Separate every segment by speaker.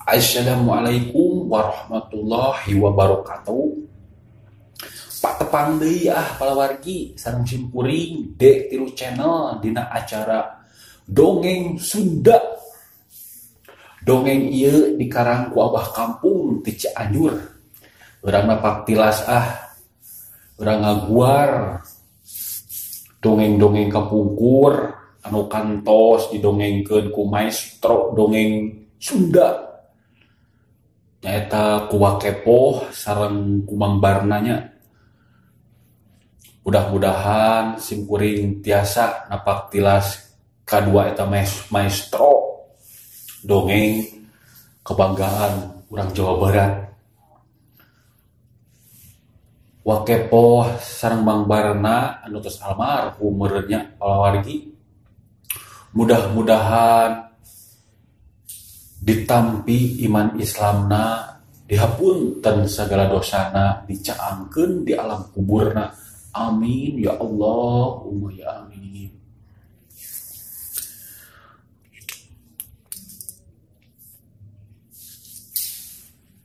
Speaker 1: Assalamualaikum warahmatullahi wabarakatuh. Pak tepang deui ah palawargi sareng simkuring D3 channel dina acara Dongeng Sunda. Dongeng ieu dikarang ku Abah Kampung ti Cianjur. Urang napak tilas ah, urang ngaguar dongeng-dongeng kapungkur anu kantos didongengkeun ku maestro dongeng Sunda. Nyaeta ku Wakepoh sareng ku Mang Barnanya. Mudah-mudahan simkuring tiasa napak tilas kadua eta maestro dongeng kebanggaan urang Jawa Barat. Wakepoh sareng Mang Barna anu tos almarhum meureun nya palawargi. Mudah-mudahan ditampi iman Islamna, dihapunten segala dosana, dicaangkeun di alam kuburna. Amin ya Allahumma ya amin.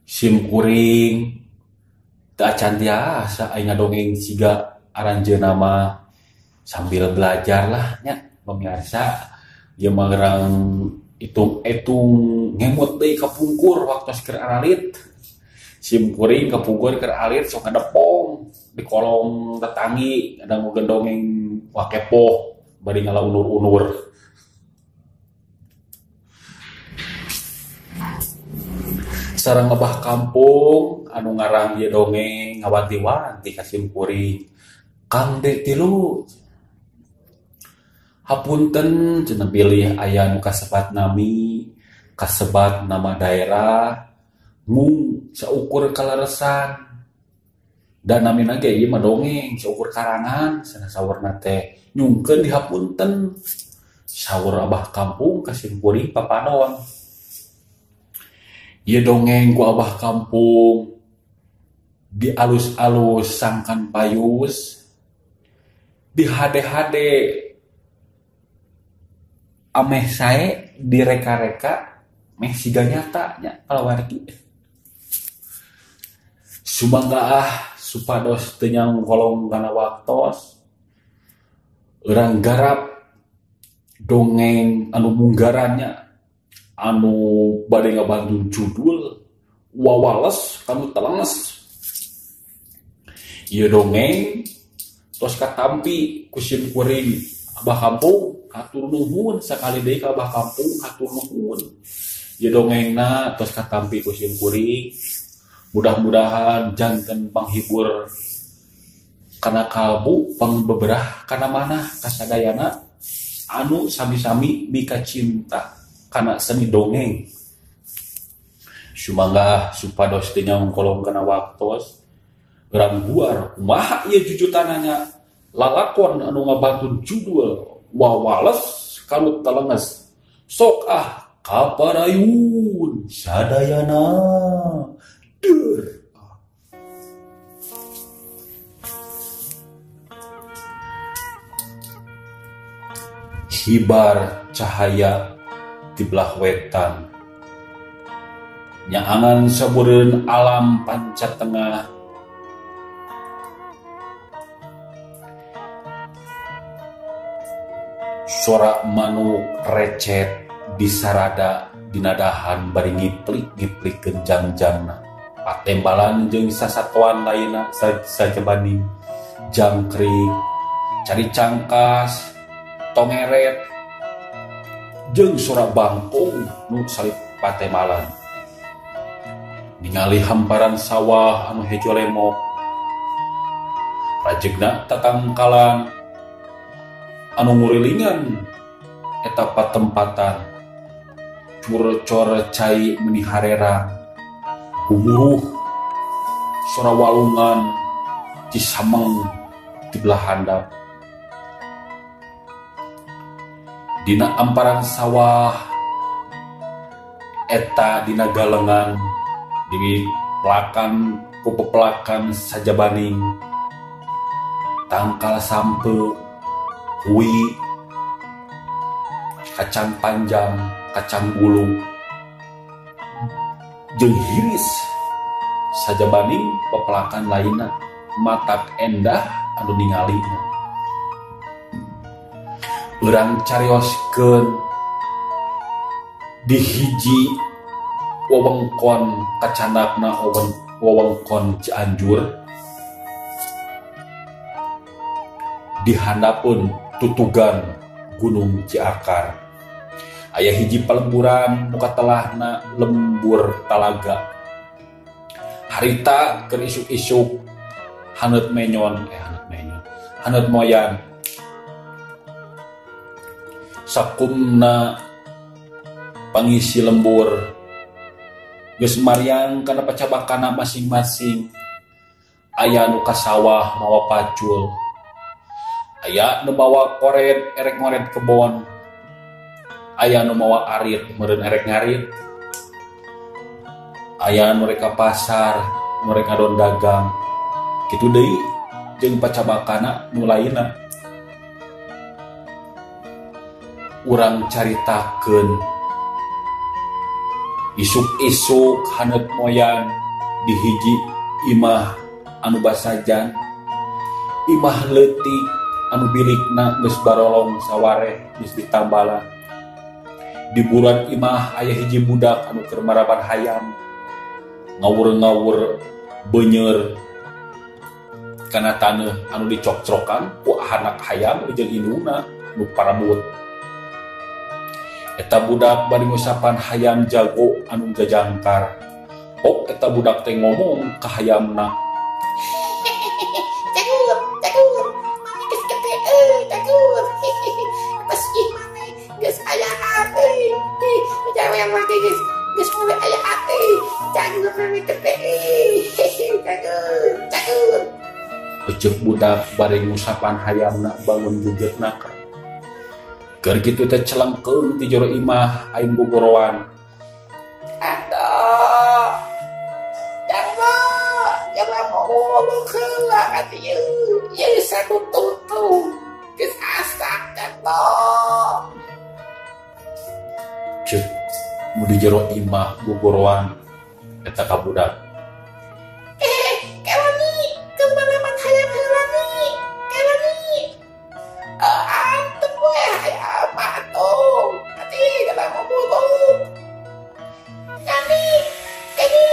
Speaker 1: Simkuring teu acan tiasa aing ngadongeng siga aranjeunna mah sambil belajar lah nya pemirsa. Ieu mah gerang hitung-hitung ngemut deui kapungkur waktu keur aralit. Simkuring kapungkur keur alit sok ngadepong di kolong tetangi ngadang dongeng Wakepoh bari ngala unur-unur. Sareng Abah Kampung anu ngarang ieu dongeng ngawanti-wanti ka simkuring. Kang D3 hapunten cenah bilih aya nu kasebat nami, kasebat nama daerah, mung saukur kaleresan. Dan namina ge ieu mah dongeng saukur karangan cenah saurna teh nyungkeun dihapunten. Saur Abah Kampung ka simkuring papanon. Ieu dongeng ku Abah Kampung dialus-alus sangkan payus, dihade-hade ameh sae direka-reka meh siga nyata nya palawargi. Sumangga ah supados teu nyangkolong kana waktos, urang garap dongeng anu munggarannya anu bade ngabantu judul wawales kanu telenges. Ieu dongeng tos katampi ku simkuring Abah Kampung hatur nuhun sakali deui ka Abah Kampung hatur nuhun. Ieu dongengna tos katampi ku simkuring, mudah-mudahan janten panghibur kana kalbu, pangbeberah kana manah kasadayana anu sami-sami mika cinta kana seni dongeng. Sumangga supados teu nyangkolong kana waktos, urang guar kumaha ieu jujutananya lalakon anu ngabantun judul wawales kanu telenges. Sok ah kaparayun sadayana. Deur. Hibar cahaya di belah wetan, nyaangan sabureun alam panca tengah. Sora manuk recet disarada dinadahan bari ngiplik-ngiplikeun jangjangna. Patembalan jeung sasatoan lainna sajabaning jangkrik, cari cangkas, tongeret, jeung sora bangkong nu salip patembalan. Ningali hamparan sawah anu hejo lemok, rajegna tatangkalan anu ngurilingan eta patempatan, curcor cai meni harerang, gumuruh sora walungan cisameng di belah handap. Dina amparan sawah eta dina galengan dipelakan ku pepelakan sajabaning tangkal sampe, hui, kacang panjang, kacang gulung. Jeung hiris sajabaning pepelakan lainna matak endah anu ningalina. Urang carioskeun di hiji wewengkon kacandakna wewengkon Cianjur di handapeun tutugan Gunung Ciakar. Aya hiji palemburan nu katelahna lembur talaga. Harita keur isuk-isuk haneut menyon, haneut moyan. Sakumna pangisi lembur geus mariang kana pacabakana masing-masing. Aya nu ka sawah mawa pacul, aya nu mawa koret erek ngoret kebon, aya nu mawa arit meureun erek ngarit, aya nu rek ka pasar nu rek ngadon dagang. Kitu deui jeung pacabakana nu lainna. Urang caritakeun isuk-isuk haneut moyan di hiji imah anu basajan, imah leutik anu bilikna geus barolong sawareh geus ditambalan. Di buruan imah aya hiji budak anu keur maraban hayam, ngawur-ngawur beuneur kana taneuh anu dicokcokan ku anak hayam jeung indungna nu parabut. Eta budak bari ngusapan hayam jago anu jajangkar. Ok eta budak teh ngomong ka hayamna.
Speaker 2: Cagur, cagur, mami geus gede euy, cagur. Atas ih mami geus ayaan euy. Jago yang mati geus mulai ayaan euy. Cagur mami gede euy. Cagur, cagur.
Speaker 1: Eceuk budak bari ngusapan hayamna bangun gegetna. Keur kitu teh celengkeung ti jero imah aing gogoroan.
Speaker 2: Aduh. Jago, jago mau ngomong heula ka dieu. Ieu satu tutung. Geus asak jago.
Speaker 1: Ceuk nu di jero imah gogoroan eta ka budak.
Speaker 2: Kelani, kemana hayam heula ni? Kelani. Antep we hayam atuh. Ati kada ngomong. Kani, kani,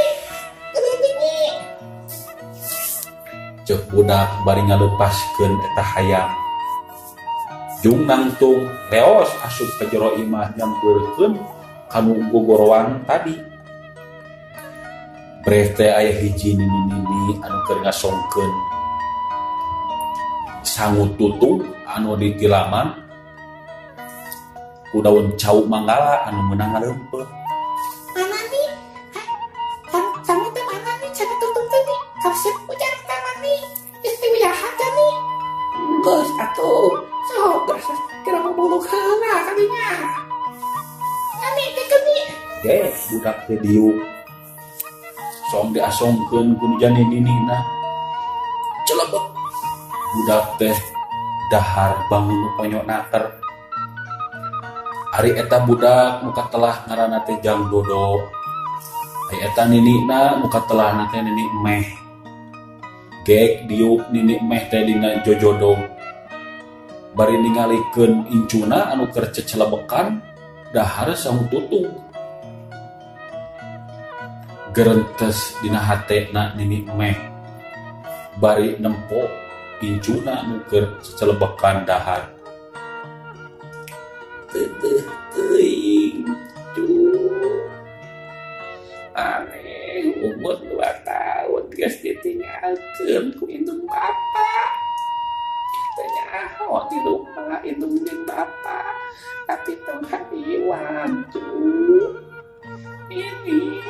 Speaker 2: kani.
Speaker 1: Ceuk budak bari ngaleupaskeun eta hayam. Jung nangtung leos asup ka jero imah nyampeurkeun kanu gogoroan tadi. Breh teh aya hiji nini-nini anu keur ngasongkeun sangu tutung anu ditilaman ku daun cau manggala anu meunang ngaleumpeuh.
Speaker 2: Mana nih? Sangu teh mana nih? Sangu tutung teh nih. Kasep ujar teh mani. Geus teh uyahan teh nih. Geus atuh. Sok geus kira mabuluk heula kadinya. Nani teh nih.
Speaker 1: Ge budak teh diuk. Song diasongkeun ku nu jani ninina. Celebek budak teh dahar bangun nu ponyok naker. Ari eta budak nu katelah ngaranna teh Jang Dodo. Ari eta ninina nu katelahna teh Nini Meh. Gek diuk Nini Meh teh dina jojodong. Bari ningalikeun incuna anu keur cecelebekan dahar sangu tutung. Gerentes dina hatena Nini Meh. Bari nempo incuna nu keur cecelebekan dahar.
Speaker 2: Teteh teuing cu. Aneh umur 2 tahun geus ditinggalkeun ku indung bapa. Teu nyaho di lupa indung jeung bapa. Tapi tong hariwang cu. Ini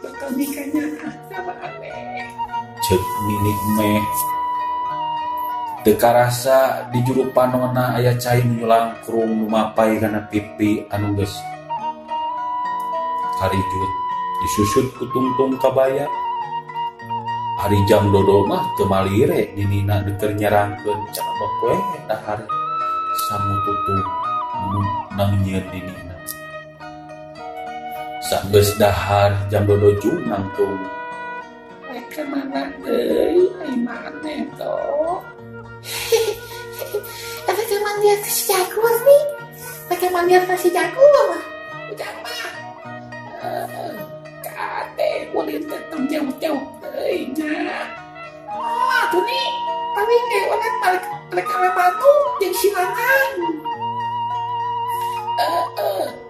Speaker 2: bakal nikahnya sama aneh.
Speaker 1: Ceuk Nini Meh. Teu karasa di juru panona aya cai nu nyulangkrung nu mapai kana pipi anu geus karijut disusut ku tungtung kabaya. Ari Jang Dodo mah teu malire ninina keur nyerangkeun cakep we dahar sangu tutung nu nangieun ninina. Sanggeus dahar Jang Dodo jung nangtung.
Speaker 2: Rek ka mana deui ai maneh to? Rek mandian si Jagur nih. Rek mandian si Jagur. Ujang mah. Kade ulin teh tong jauh-jauh teuing nya. Oh, atuh nih. Paling ge urang balik balik ka Bandung jeung si Nanang.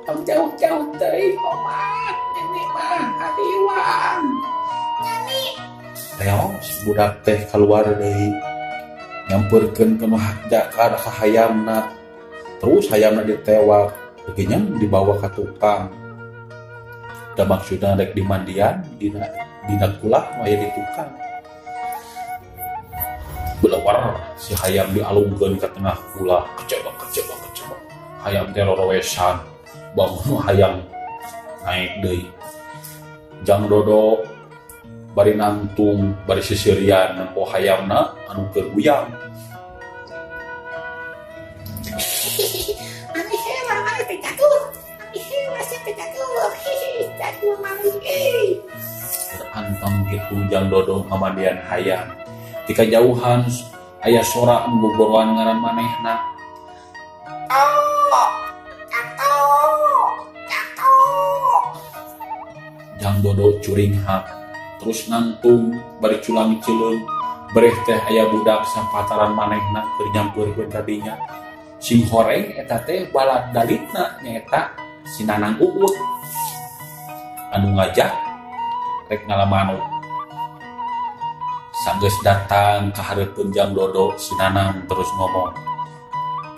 Speaker 2: Tong jauh-jauh teuing omat ini mah hariwang. Nyani.
Speaker 1: Teos budak teh keluar deui nyamperkeun ka nu jakar ka hayamna. Terus hayamna ditewak, beginya dibawa ka tukang. Da maksudna rek dimandian dina kulah aya di tukang. Belawar si hayam dialungkeun ka tengah kulah, kecebak kecebak kecebak. Hayam teh rorowesan, bangun hayam naik deui. Jang Dodo bari nangtung, bari sisirian nempo hayamna anu keur uyang.
Speaker 2: Ami heula maneh teh Jagur. Ami heula sia teh Jagur. Jagur maneh euy.
Speaker 1: Anteng kitu Jang Dodo ngamandian hayam. Di kajauhan aya sora anu gogoroan ngaran manehna.
Speaker 2: Oh, jatuh, jatuh.
Speaker 1: Jang Dodo curinghak, terus nangtung bari culang cileung, bereh teh aya budak sampataran manehna keur nyampeurkeun ka dinya. Sing horeng eta teh balad dalitna nyaeta si Nanang Uut anu ngajak rek ngala manuk. Sanggeus datang ka hareupeun Jang Dodo, si Nanang terus ngomong.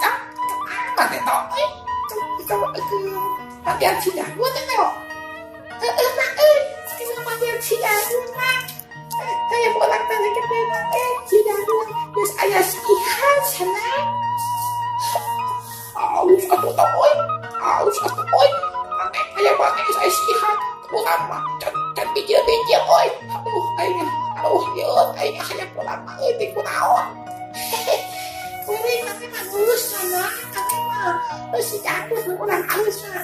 Speaker 2: Cak, kemana teh to? Mandian si Jagur teh to. Heeh mah euy, keur mandian si Jagur mah. Kayak bolang teh rek teh mah si Jagur geus aya si Ihan cenah. Alus atuh teh euy. Alus atuh euy. Maneh aya maneh geus aya si Ihan. Urang mah can bijil-bijil euy. Aduh aing aduh ieu aing hayang pulang mah euy teh kunaon. Kuring maneh mah geus cenah, maneh mah geus si Jagur urang alus mah.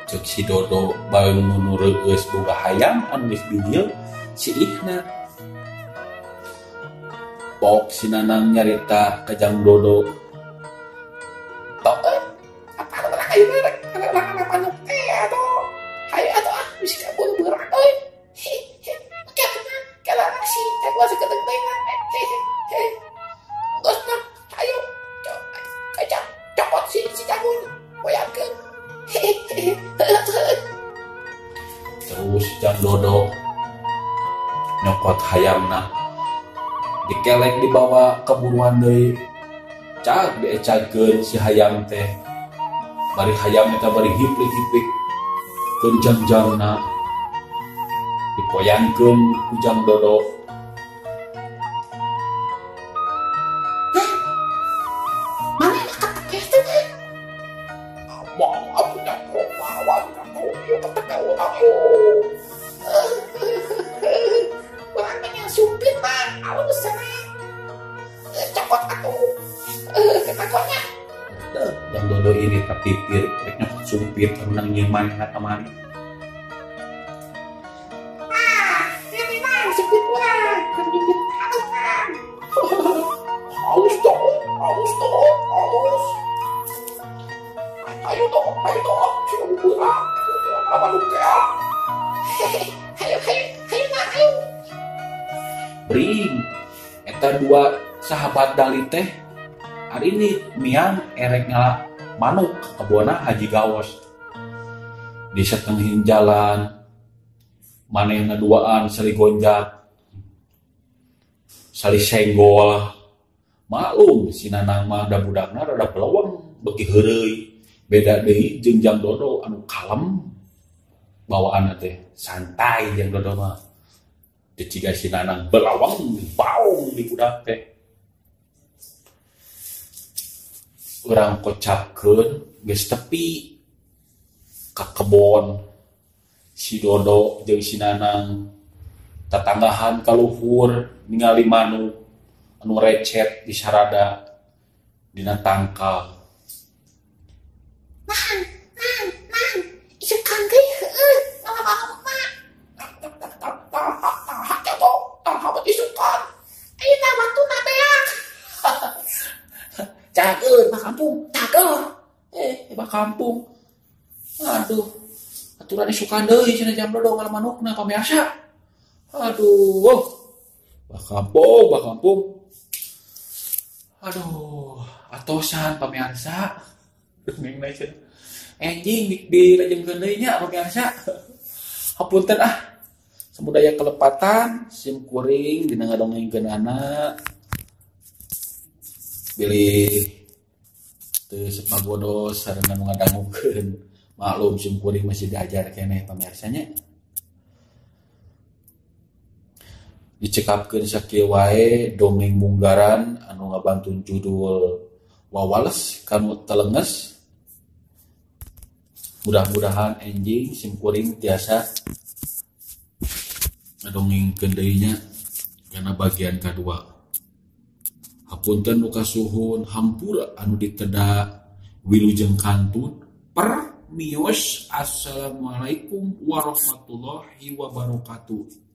Speaker 1: Cek si Dodo bangun nu reueus boga hayam anu geus bijil si Ihna. Pok si Nanang nyarita ka Jang Dodo.
Speaker 2: Tok euy, apa urang ayeuna rek urang ngala manuk teh atuh. Hayu atuh ah bisi kabur beurang euy. Oke atuh mah kala si Jagur sakedeung teh mah. Geus mah hayu kacang copot si Jagur goyangkeun.
Speaker 1: Terus Jang Dodo nyokot hayamna dikelek dibawa keburuan deui, cak diecakeun si hayam teh, bari hayam eta bari hiplik-hiplik keun jangjangna dipoyangkeun ku Jang Dodo.
Speaker 2: Maneh katekeh teh? Mau aku jatuh, mau aku jatuh, yuk ketek urang yuk. Urang mah yang sumpit mah, alus cenah. Copot atuh. Ketakonnya.
Speaker 1: Jang Dodo ini kapipir, rek nyokot sumpit anu nang nyieun manehna kamari.
Speaker 2: Ah, ini mah sumpit urang, keur nyumpit alus mah. Halus toh, halus toh, halus. Ayo toh, si beurang, apa lu teh? Hayu, hayu, hayu mah, hayu.
Speaker 1: Bring, eta dua sahabat Dali teh hari ini miang erek ngala manuk ke kebona Haji Gawos. Di setengahin jalan manehna duaan sali gonjak, sali senggol. Maklum si Nanang mah da budakna rada peleweng beuki heureuy. Beda deui jeung Jang Dodo anu kalem bawaanna teh santai Jang Dodo mah. Teu ciga si Nanang belawang baung di budak teh. Urang kocapkeun geus tepi ka kebon si Dodo jeung si Nanang tatanggahan ka luhur ningali manuk anu recet di sarada dina tangkal.
Speaker 2: Nang, nang, nang. kampung cageur. Bah kampung. Aduh, aturan isukan deui cenah jam dodong manukna pamirsa. Aduh, bah kampung, bah kampung. Aduh, atosan pamirsa. Dongengna cenah. Enjing dilajengkeun deui nya pamirsa. Hapunten ah. Samudaya kelepatan sim kuring dina ngadongengkeunana. Bilih teu sepagodos sareng anu ngadangukeun. Maklum sim kuring masih diajar keneh pamirsa nya. Dicekapkeun sakieu wae dongeng munggaran anu ngabantun judul Wawales kanu Telenges. Mudah-mudahan enjing sim kuring tiasa ngadongengkeun deui nya kana bagian kadua. Hapunten nu kasuhun, hampura anu diteda, wilujeng kantun per mios. Assalamualaikum warahmatullahi wabarakatuh.